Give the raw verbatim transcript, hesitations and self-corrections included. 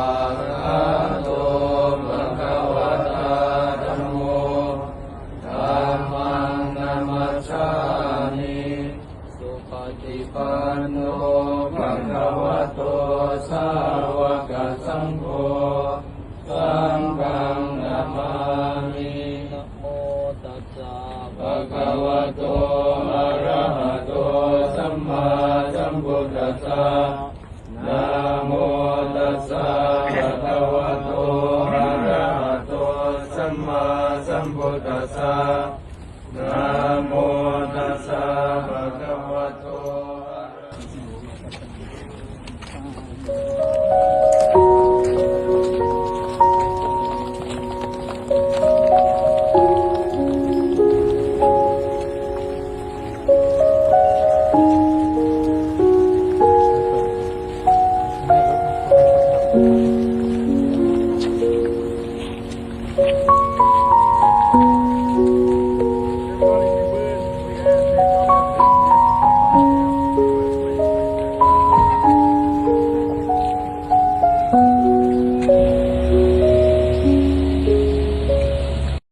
Svākkhāto bhagavatā dhammo, dhammaṃ namassāmi. Supaṭipanno bhagavato sāvakasaṅgho, saṅghaṃ namāmi. Namo tassa bhagavato arahato sammāsambuddhassa. Namo tassa bhagavato arahato sammāsambuddhassa.